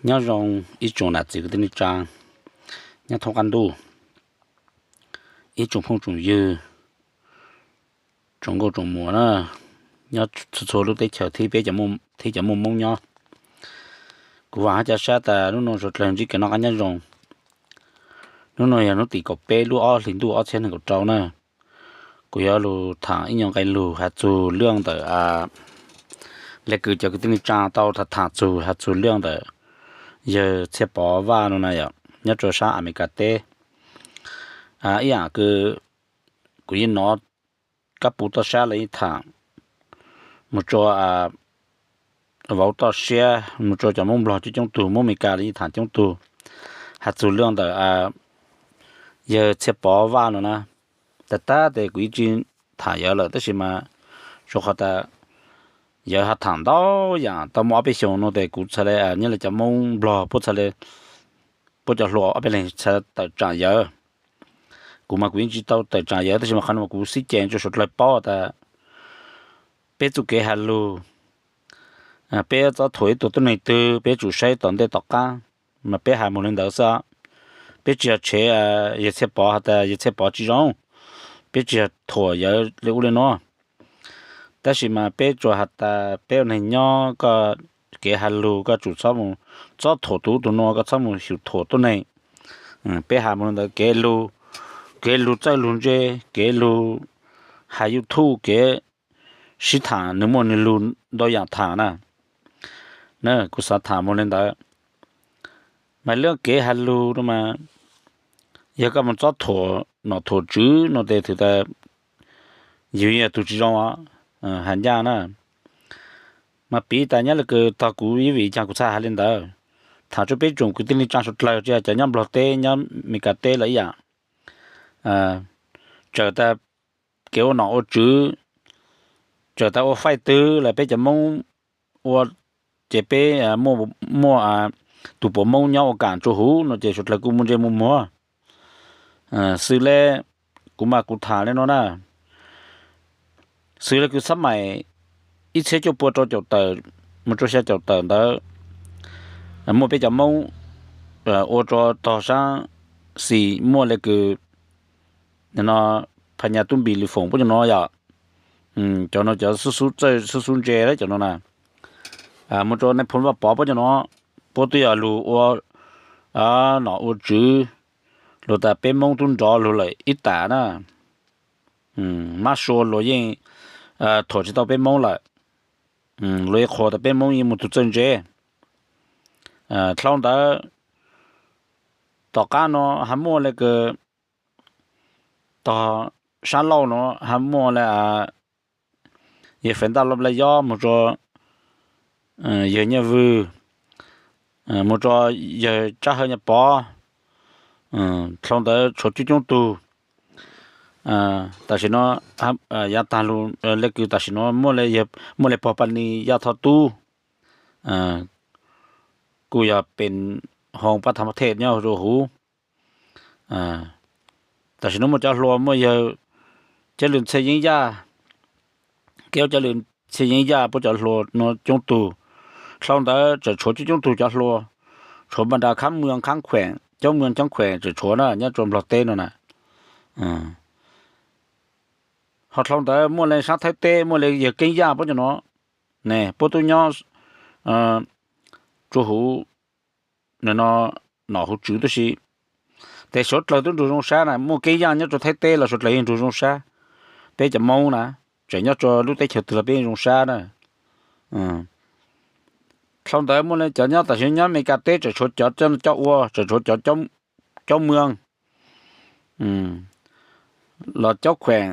Nyob zoo ib tsoom nam txiv kwv tij neej tsa nyob thoob qab ntuj, ib tsoom phooj tsoom ywg, tsoom nkauj tsoom muam na, nyob txhua txhua lub teb chaws thiab peb cov, thiab cov muaj Hmoob nyob. Kuv vam hab ca sab tas hnub no suav dlawg ntsib kev noj qab nyob zoo. Hnub no yog hnub tim kaum peb lub ob hlis ntuj ob txhiab nees nkaum rau na. Kuv yuav lug tham ib nyuag nqe lug has txug lub ntawm le kws cov kwv tij neej tsa tau tham tham txug has txug lub ntawm yawg Txhiaj Pov Vaj no na yom, nyob rua sab Amelikas teb. Ib yaam kws kuv yeej nov kab puv toj sab lawv yeej tham mus rua vauv toj siab, mus rua cov Moob Nplog coob coob tug, Moob Amelikas lawv yeej tham coob tug has txug lub ntawm yawg Txhiaj Pov Vaj no na. Tag tag tes kuv yeej tsi tham yawg lawm tab sis mas rua qhov tas yawg ho tham ntau yaam tau muaj ob peb xyoos no tes kuv txhad le nyob le cov Moob Nplog puab txhad le, puab cov hluas ob peb leeg txhad tawm tsaam yawg. Kuv mas kuv yeej tsi tau tawm tsaam yawg tab sis mas qhov no kuv xib ces rua suav dlawg paub tas peb txuj kev has lug, peb txob thuam ib tug tuab neeg twg peb tsum saib tom ntej tom qab, mas peb has moog le ntawd xwb. Peb tsi yog tshev yawg Txhiaj Pov has tas yawg Txhiaj Pov tsi zoo, peb tsi yog thuam yawg le ub le nuav. Tab sis mas peb tsuas has tas peb ua neeg nyob koj kev has lug koj tsum txhob mus txob thuam tug ub tug nuav, koj txhob mus xyum thuam tuab neeg. Peb has moog le ntawd, kev lug, kev lug txawj lug ntse, kev lug has YouTube, kev sib tham nwg muaj nwg lug ntau yaam tham na. Na kuv xav tham moog le ntawd. Mas lub kev has lug no mas yog koj mus txob thuam nom thuam tswv no tes thwv tas yug yog tug tsi zoo has ncaj na. Mas piv tas nyob le kws tog kuv ib vim caag kuv txhaj has le ntawd, tham rua peb tsoom kwv tij neej tsa suav dlawg tsi has cov nyob Nplog teb nyob Amelikas teb los ib yaam. Txawm tas kev ua nom ua tswv, txawm tas ua faij twg los peb cov Moob ua, ces peb muaj tug puas Moob nyob ua kaam rua huv no ces suav dlawg kuj muaj ntsej muaj muag. Xws le kuv mas kuv tham le no na, xws le kws xab maim ib txhiab cuaj pua rau caum tawm mus rua xya caum tawm ntawd, muaj peb cov Moob ua rua tog saab xis muaj le kws no Phas Nyas Tub Npis Lwm Foom puab cov nuav yom. Cov nuav cov xub xub txawj xub xub ntse lawm cov nuav na. Mus rua Nais Phoo Vaj Pov puab cov nuav, puab tub yog lug ua nom ua tswv, lug tas peb Moob tub nrov lug lawm ib tam na. Mab Sua luag yeej thuam tsi tau peb Moob lawm, luag yeej qhuas tas peb Moob yeej muaj tug txawj ntse. Dlhau ntawd tom qab no ha muaj le kws tog Sab Lauj no ha muaj le yawg Fais Ntaj Laj Yob mus rua yawg Nyiaj Vwj, mus rua yawg Tsab Hawj Nyiaj Pov, dlhau ntawd tshuav coob coob tug. Tam sim no yav taag lug le kws tam sim no muaj le pog Pas Nis Yaj Thoj Tub, kuj yog pem hoo pab tham thej nyob rua huv. Tam sim no muaj cov hluas muaj yawg Cab Lwm Txhiaj Yeeb Yaj, Kev Cab Lwm Txhiaj Yeeb Yaj puab cov hluas nuav coob tug. Dlhau ntawd tseem tshuav coob coob tug cov hluas, tshuav npa nra khab mws khab khueem, coob mws coob khueem tseem tshuav na nyob rua Nplog teb no na. Ho dlhau ntawd muaj le saab Thaib teb muaj le yawg Keeb Yaj puab cov nuav ne, puab tub nyob rua huv no nom huv tswv tub si. Tes suav dlawg tub nrug zoo sab na, muaj Keeb Yaj nyob rua Thaib teb los suav dlawg yeej nrug zoo sab. Peb cov Moob na, tseem nyob rua lub teb chaws twg los peb zoo sab na. Dlhau ntawd muaj le cov nyob tam sim nyob Amelikas teb tseem tshuav cov coj ua, tseem tshuav cov coob mws los coob khueem,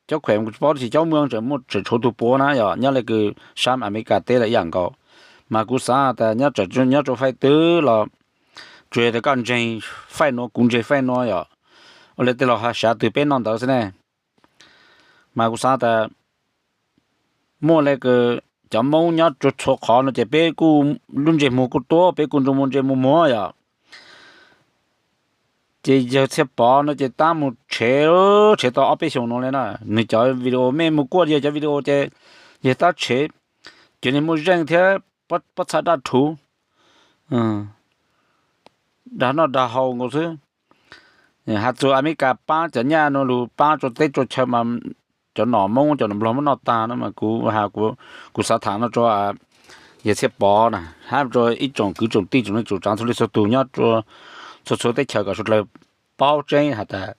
coob khueem kuv tsi paub tab sis coob mws tseem tshuav tug puav na yog nyob le kws saab Amelikas teb los ib yam nkaus. Mas kuv xaav tas nyob rua faij twg los tsuas yog tas koj ntseeg faij nuav kuv ntseeg faij nuav yog ua le tej laug ha sav twg peb noj ntawd xwb ne. Mas kuv xaav tas muaj le kws cov Moob nyob rua txhua qhov no ces peb kuj lub ntsej muag kuj tuab, peb kuj ntsej muag ntsej muag muag yom. Ces yawg Txhiaj Pov no ces tab mus tshev, tshev tau ob peb xyoos no le na. Nwg cov video mej mus kuaj yawg cov video ces yawg tab tshev, cov nwg muaj zeej thiab pob txha daj rhuv. dag noj dag haus nkaus xwb. Has txug Amelikas paab cov nyaj nuav lug paab rua teb rua chaw mas cov nom Moob cov nom Nplog muab noj taag no mas kuv has, kuv xaav tham no rua yawg Txhiaj Pov na hab rua ib tsoom kwv tsoom tij tsoom neej tsoom tsaav txhua leej txhua tug nyob rua txhua txhua teb chaws kom suav dlawg paub tseeb has tas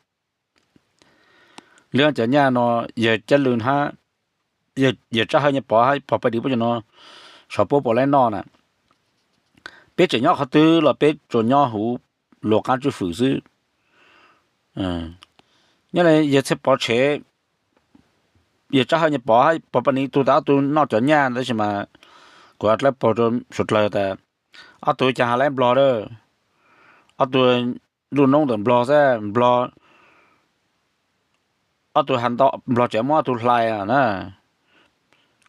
lub cov nyaj nuav yawg Cab Lwm hab yawg Tsab Hawj Nyaj Pov hab Pog Paj Nis puab cov nuav saum puab puas laib noj na. Peb tseem nyob qhov twg los peb tsuas nyob huv luas qaab tswj fwm xwb. Nyob li yawg Txhiaj Pov tshev, yawg Tsab Hawj Nyaj Pov hab Pog Paj Nis tug tas ob tug noj cov nyaj tab sis mas kuv has dlawb paug rua suav dlawg tas ob tug caag has laib Nplog lawm, ob tug ntuj noob ntawm Nplog xwb, Nplog, ob tug has ntau Nplog tseem muab ob tug hlais na.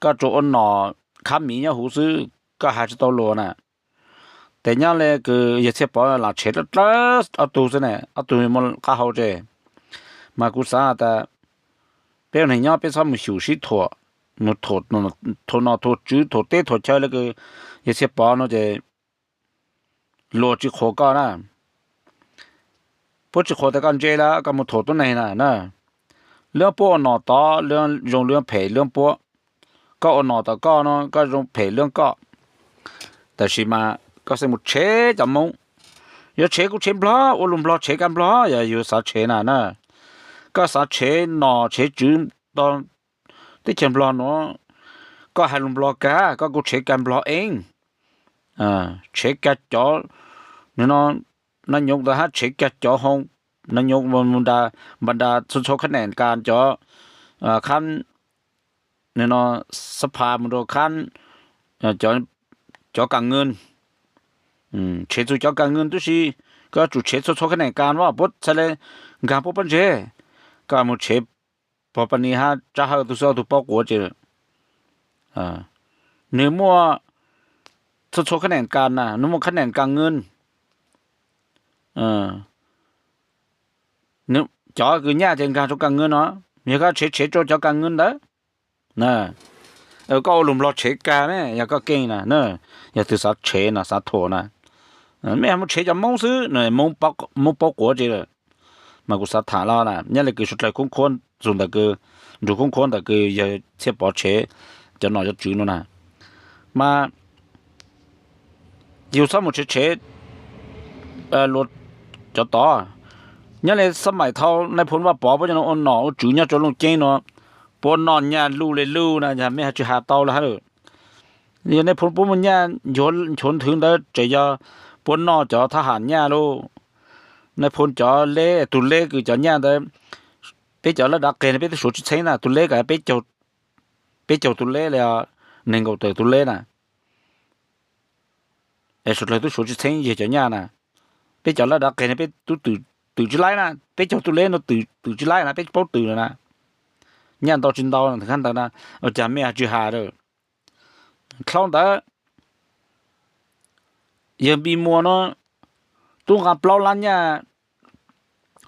Koj tsuas ua nom khab miv nyob huv xwb, koj has tsis tau luas na. Tes nyob li kws yawg Txhiaj Pov lam tshev dlawb dlawb ob tug xwb na, ob tug muaj qab hau tseg. Mas kuv xaav has tas peb ua neeg nyob peb txhob mus xyum sib thuam, mus thuam nom thuam tswv thuam teb thuam chaw li kws yawg Txhiaj Pov no ces luas tsis qhuas koj na. Puab tsis qhuas tas koj ntse lawm koj mus thuam tuab neeg na na. Lub puab ua nom tod, lub zoo lub phem lub puab. Koj ua nom tom koj no koj zoo phem lub koj. Tab sis mas koj xaav mus tshev cov Moob, yuav tshev kuj tshev Nplog, ua lus Nplog tshev kag Nplog yog yus xav tshev na na. Koj xav tshev nom tshev tswv tog teb chaws Nplog nuav, koj has lus Nplog kag, koj kuj tshev kag Nplog eeb, tshev kag cov no, nab nyoov ntawd hab tshev kag cov hoo, nab nyoov npa nra txhua txhua khab neem kas cov khab no, xab phas mus rau khab cov kas nwj, tshev txug cov kas nwj tub si. Koj yuav tsum tshev txhua txhua khab neem kas, puab txhaj le nkaag puab pob ntseg. Koj mus tshev Pog Paj Nis hab Tsab Hawj tug xwb ob tug paub quav tseg. Nwg muaj txhua txhua khab neem kas na, nwg muaj khab neem kas nwj. Cov kws nyaj ces nkaag rua kas nwj no, yog koj tshev tshev rua cov kas nwj ntawd. Koj ua lus Nplog tshev kag ne yog koj keej na, yog tug xav tshev no xav thuam na, mej mus tshev cov Moob xwb, Moob paub quav tseg lawm. Mas kuv xav tham los na nyob li kws suav dlawg khoob khuab txug ntawm kws, nrug khoob khuab ntawm kws yawg Txhiaj Pov tshev cov nom cov tswv no na. Mas yus txhob mus tshev tshev luas cov tod. Nyob li xab maim thaum Nais Phoo Vaj Pov puab cov no ua nom ua tswv nyob rua Looj Ceeb no, puab noj nyaj luj le luj na, yog mej has tsis has tau lawm hab lawm. Yog Nais Phoo puab muaj nyaj nchuav nthwv ntawd tseem yog puab noj cov thab ham nyaj lauj. Nais Phoo cov leb, tug leb kws cov nyaj ntawd, peb cov laj dav qeg no peb twb suav tsis txheeb na, tug leb kav peb caug tug leb li, neeg nkaum tawm tug leb na. Es suav dlawg twb suav tsis txheeb yawg cov nyaj na. Peb cov laj dav qeg no peb tub twm tsis laib na, peb caug tug leb no twm tsis laib na, peb tsis paub twm na. Nyaj ntau tsis ntau khab ntawd na, ua cas mej has tsis has lawm. Dlhau ntawd, yawg Npis Muas no tub nqa plaub lab nyaj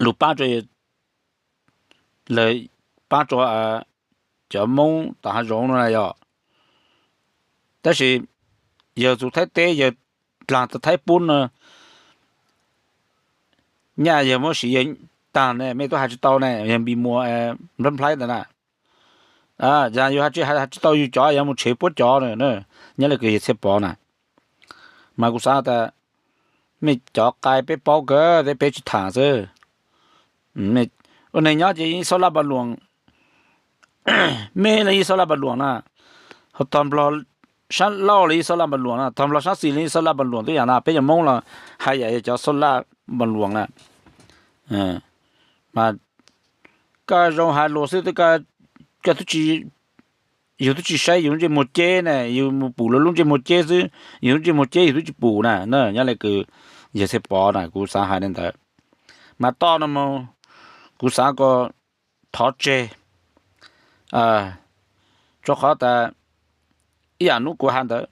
lug pab rua, lawv pab rua cov Moob tom hav zoov no na yog. Tab sis yawg txug Thaib teb yawg dlaag tau Thaib pub no, nyaj yawg muab siv yawg taag ne, mej tub has tsis tau ne, yawg Npis Muas nplhaib nplhaib ntawd na. Yog yus has tsis has tsis tau yus cov, yog mus tshev puab cov na, nyob li kws yawg Txhiaj Pov na. Mas kuv xav tas mej cov qai peb paub kawg, peb tsis tham xwb. Ua neeg nyob ces ib xob laj npa luam, mej le ib xob laj npa luam na, ho tog Nplog saab laug le ib xob laj npa luam na, tog Nplog saab xis le ib xob laj npa luam tub yam na, peb cov Moob los has yam yog cov xob laj npa luam na. Mas koj zoo has luas xwb, koj twb tsis, yus twb tsis saib yus lub ntsej muag ceb ne, yus mus pum lawv lub ntsej muag ceb xwb, yus lub ntsej muag ceb yus twb tsis pum na, nyob li kws yawg Txhiaj Pov na, kuv xav hais li ntawd. Mas toj no mus, kuv xav kom thov tseg, rua qhov tas ib yam nub kuv has ntawd,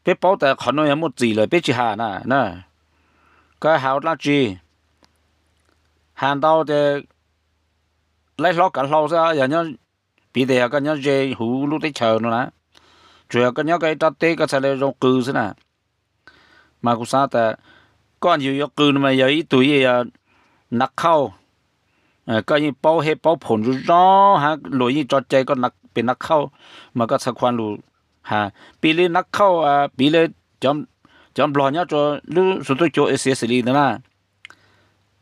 peb paub tas qhov nuav yog muaj txim lawm peb tsis has na. Koj has ua dlaab tsi? Has ntau ces laib hlob kav hlau xwb, yog nyob, piv tas yog koj nyob ze huv lub teb chaws no na, tsuas yog koj nyob koj ib rab teb koj txhaj le zoo qw xwb na. Mas kuv xav tas koj yus yuav qw no mas yog ib tug yeej nav khauj, koj yeej paub hej paub phaum zoo zoo hab luag yeej tso cai koj pem nav khauj, mas koj txhaj khuam lug has piv li nav khauj, piv li cov nplog nyob rua lub xu tuj cua xiav xim li ntawd na,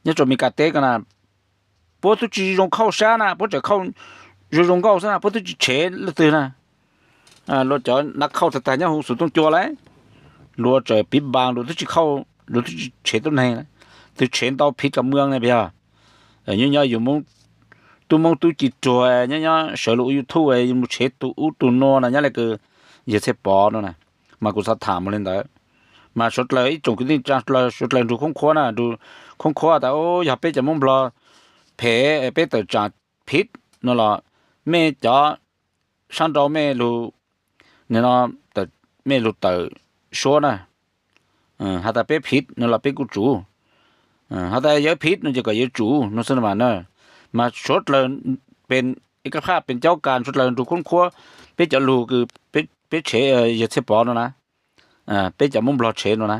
nyob rua Mes Kas teb ko na, puab twb tsi zoo khauj sab na, puab tseem khauj zoo zoo nkauj xwb na, puab twb tsi tshev leej twg na. Luag cov nav khauj tag tag nyob huv xu tuj cua lawm, luag tseem piv npaas luag twb tsi khauj, luag twb tsi tshev tuab neeg, twb tshev ntau phiv kas muas ne yog. Nyob nyob yus tub Moob tub ci ruag nyob nyob sawv lug ua YouTube mus tshev tug ub tug nuav no nyob le kws yawg Txhiaj Pov no na. Mas kuv xav tham mus le ntawd. Mas suav dlawg ib tsoom kwv tij neej tsaa suav dlawg nrug khoob khuab na, nrug khoob khuab tas yog peb cov Moob Nplog phem, peb tawm tsaam phiv no los mej cov sab nrau mej lug, mej lug tawm suab na, has tas peb phiv no los peb kuj tsuv, has tas yawg phiv no ces kom yawg tsuv no xwb mas na. Mas suav dlawg pes, ib kab phaj pes caub kas suav dlawg nrug khoob khuab peb cov lug kws peb tshev yawg Txhiaj Pov no na, peb cov Moob Nplog tshev no na,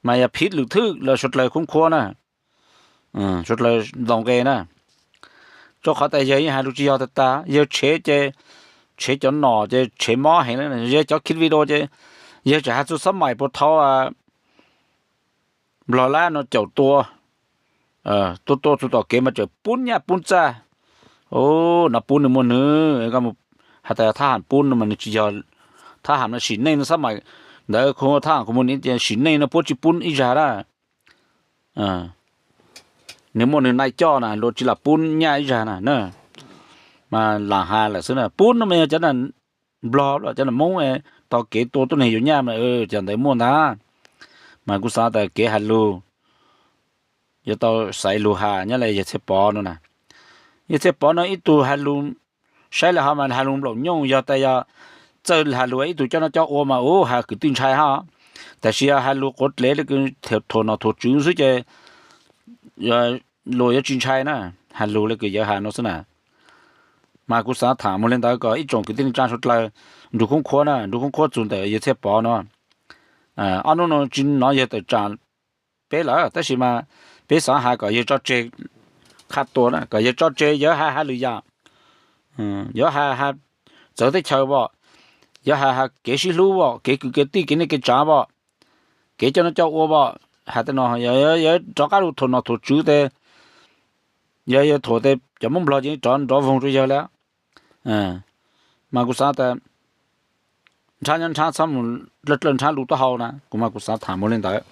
mas yog phiv lwm thwj los suav dlawg khoob khuab na, suav dlawg ntaus nqe na. Rua qhov tas yawg yeej has lug tsi yog tag tag, yawg tshev ces tshev cov nom ces tshev mob heev, yawg cov khij video ces yawg tseem has txug xab maim puag thaud Nplog Lab no caum tua, tua tua txug tom kev mas tseem pub nyaj pub txag, no pub nwg muaj nwg, has tas thab ham pub no mas nwg tsi yog thab ham no, sim neej no xab maim ntawd kuv thab ham kuv mus nim sim neej no puab tsi pub ib zag na. Nwg muaj nwg nai coj na, luag tsi lam pub nyaj ib zag na. Mas lam has lawm xwb na, pub no mas yog cov Nplog los cov Moob tog kev tua tuab neeg yuav nyaj mas cov ntawd muaj ntag. Mas kuv xav tas kev has lug yuav tau xaiv lug has nyob le yawg Txhiaj Pov no na. Yawg Txhiaj Pov no ib tug has lug, saib le hov mas has lug nplaum nyooj, yog tas yog txawj has lug ib tug coj noj coj ua mas ub has kwv tij ntshai hab. Tab sis yog has lug quav dlev le kws thuam nom thuam tswv xwb ces luag yuav tsi ntshai na, has lug le kws yawg has no xwb na. Mas kuv xav tham mus le ntawd kom ib tsoom kwv tij neej tsaa suav dlawg nrug khoob khuab na, nrug khoob khuab txug ntawm yawg Txhiaj Pov no. Ob hnub no tsi nov yawg tawm tsaam peb lawm, tab sis mas peb xav has kom yawg tso tseg, qha tua na, kom yawg tso tseg, yawg has has lwm yaam, yawg has has txawv teb chaws pom, yawg has has kev sib hlub pom, kev kwv kev tij, kev neej kev tsaav pom, kev coj noj coj ua pom, has tej no yawg rov qab lug thuam nom thuam tswv tes yawg, yawg thuam tes cov Moob Nplog ces rov nrov voog rua yawg le. Mas kuv xav tas nrhab nyob nrhab txhob mus dlawj dlawj nrhab lug taub hau na, kuv mas kuv xav tham mus le ntawd.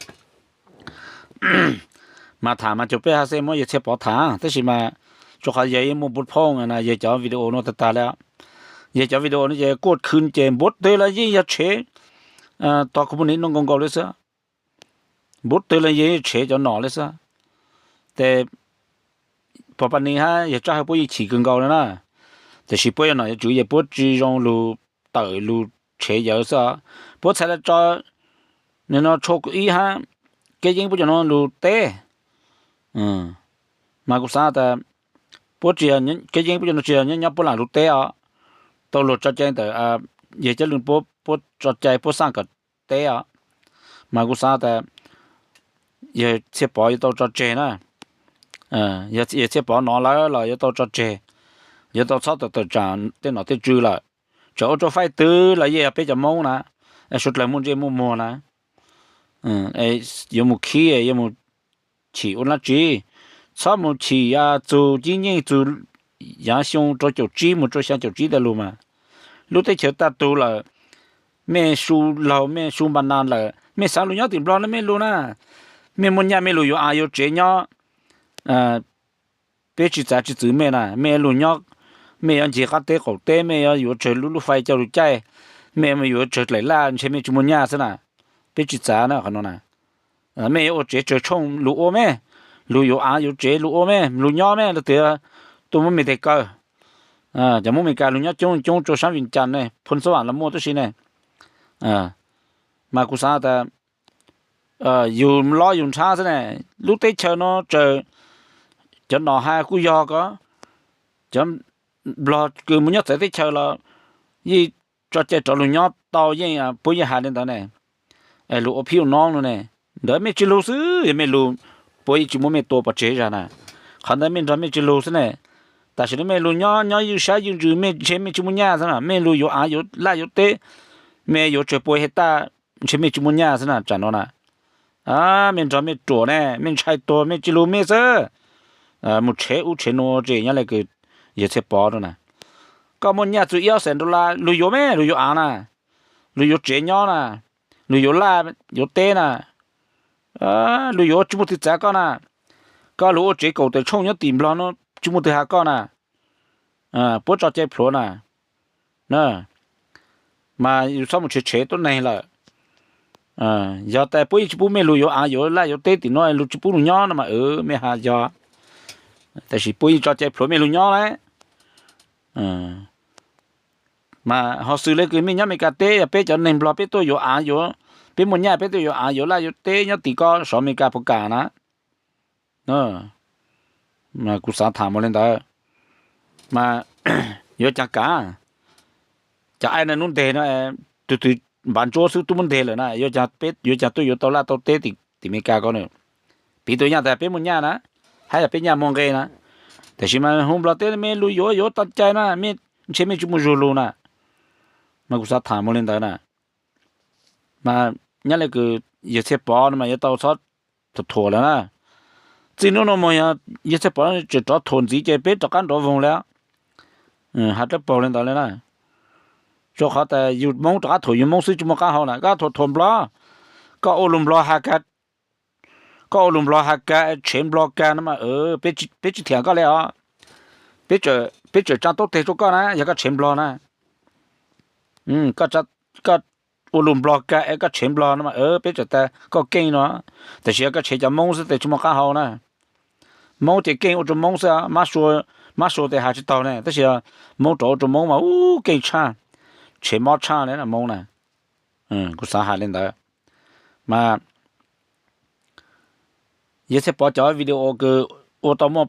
Mas tham mas cuag peb has xwb, muab yawg Txhiaj Pov tham, tab sis mas rua qhov yawg yeej muaj npua phooj na, yawg cov video nuav tag tag le. Yawg cov video nuav ces kuaj khw ces npuav twg los yeej yog tshev tog kuv pum nim nuav nkaus nkaus le xwb. Npuav twg los yeej tshev cov nom le xwb. Tes pog Paj Nis hab yawg Tsab Hawj puab yeej chim kawg nkaus le na. Tab sis puab yog nom yog tswv ces puab tsi zoo lug tawm lug tshev yawg xwb. Puab txhais le tso nim no tshua ib hab Kev Yeeb puab cov nuav lug teb. Mas kuv xav tas puab tsi, Kev Yeeb puab cov nuav tsi yog nyob nyob puab lam lug teb os, tau luag tso cai ntawm yawg Cab Lwm puab, puab tso cai puab xaj kom teb os. Mas kuv xav tas yawg Txhiaj Pov yuav tau tso tseg na. Yawg Txhiaj Pov nov lawm los yuav tau tso tseg, yuav tau txhob tawm tawm tsaam tej nom tej tswv lawm. Tseem ua rua faij twg los yeej yog peb cov Moob na, suav dlawg muaj ntsej muaj muag na. Yuav mus khib, yuav mus chim ua dlaab tsi, txhob mus chim txug cib nyeej txug yaav xyoo rau caum tsib mus rau xyaa caum tsib tas lug mas. Lub teb chaws tag tug lawm, mej su laug mej su npa nas lawm, mej xaav lug nyob tim Nplog no mej lug na. Mej muaj nyaj mej lug yuav av yuav tsev nyob, peb tsi txav tsi txwv mej na. Mej lug nyob, mej yuav ncig qaab teb qaum teb, mej yuav yuav tsawg lub lub fais coj lug caij, mej yuav tsawg dlaim laj ntshe mej tsi muaj nyaj xwb na. Peb tsi txav na qhov no na. Mej yuav ua tsev tsawg tshooj lug ua mej, lug yuav av yuav tsev lug ua mej, lug nyob mej, lug tias tuaj muab mej teg kaw. Cov Moob Amelikas lug nyob coob coob rua saab Vias Cas ne, Phoos Xab Vam los muaj tub si ne. Mas kuv xaav tas yug lob yug nrhab xwb ne, lub teb chaws no tsaws cov nom has kuj yog ko, cov Nplog kws mus nyob txawv teb chaws los yeej tso cai rov lug nyob tau, yeej puab yeej has le ntawd ne. lug ua phib ua noob no ne. Ntawd mej tsi lug xwb, yog mej lug puab yeej tsi muab mej tua pov tseg zag na. Qhov ntawd mej nrog mej tsi lug xwb ne. Tam sim no mej lug nyob nyob ywj sab ywj ntsws, mej ntshe mej tsi muaj nyaj xwb na. Mej lug yuav aav yuav laj yuav teb, mej yuav tsawg pua hej taj, ntshe mej tsi muaj nyaj xwb na tsam no na. Mej nrog mej ruam ne, mej ntshai tuag mej tsi lug mej xwb. Mus tshev ub tshev nuav tsi nyob le kws yawg Txhiaj Pov no na. Koj muaj nyaj txug ib ob xees dollar lug yuav mej, lug yuav aav na, lug yuav tsev nyob na, lug yuav laj yuav teb na, lug yuav tsi muaj twg txav koj na. Koj lug ua tsev kaum tawm tshooj nyob tim Nplog no tsi muaj twg has koj na. Puab tso cai plhuav na. Mas yus txhob mus tshev tshev tuab neeg lawm. Yog tas puab yeej tsi pub mej lug yuav aav yuav laj yuav teb tim no, lug tsi pub lug nyob no mas mej has yog. Tam sis puab yeej tso cai plhuav mej lug nyob lawm. Mas ho xws le kws mej nyob Amelikas teb, yog peb cov neeg Nplog peb tuaj yuav aav yuav, peb muaj nyaj peb tuaj yuav aav yuav laj yuav teb nyob tim koj sov Amelikas puas kam na. Kuv xav tham mus le ntawd, mas yuav caag kam. Cov ai na nub nteg no, tug twg npav ntsuab xwb tub muab nteg lawm na, yuav caag tuaj yuav tau laj tau teb tim Amelikas ko na. Piv tug nyaj tas peb muaj nyaj na, hab yog peb nyaj muaj nqe na. Tam sis mas hu Nplog teb mej lug yuav yuav tau cai na, ntshe mej tsi muaj zug lug na. Mas kuv xav tham mus le ntawd na. Mas nyob le kws yawg Txhiaj Pov no mas yuav tau txhob thuam thuam lawm na. Txij nub no mus yog yawg Txhiaj Pov tseem rov thuam ntxiv ces peb rov qab nrov voog le. Has dlawb paug le ntawd le na. Rua qhov tas yug Moob rov qab thuam yug Moob xwb tsi muaj qab hau na, koj thuam thuam Nplog, koj ua lug Nplog has kag, koj ua lug Nplog has kag, tshev Nplog kag no mas peb tsi thiam koj le os. Peb tseem tsaa taub teg rua koj na yog koj tshev Nplog na. Koj ua lug Nplog kag es koj tshev Nplog no mas peb tseem tas koj keej no. Tam sis yog koj tshev cov Moob xwb tes tsi muaj qab hau na. Moob ces keej ua rua Moob xwb, mab sua tes has tsi taug ne, tab sis Moob rov ua rua Moob mas ub keej tshaj, tshev mob tshaj le Moob na. Kuv xav has le ntawd. Mas yawg Txhiaj Pov cov video kws ua tau muaj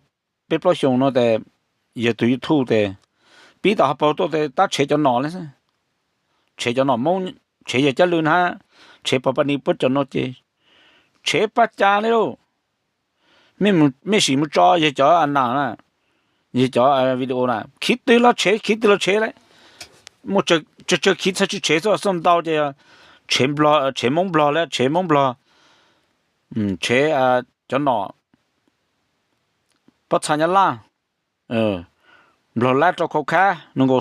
peb plaub xyoo no tes, yawg tug YouTube tes, pib tom hauv paug tuaj tes tab tshev cov nom le, tshev cov nom Moob, tshev yawg Cab Lwj na, tshev Pog Paj Nis puab cov no ces, tshev paj cas le lauj. Mej sim mus tso yawg cov nam na, yawg cov video na, khiv twg los tshev, khiv twg los tshev le. Muaj tsawg tsawg khiv txhaj tsi tshev xwb, xwb ntau ces tshev Nplog, tshev Moob Nplog le, tshev Moob Nplog, tshev cov nom pob txha Nyab Laj, Nplog Lab rau khau khab nkaus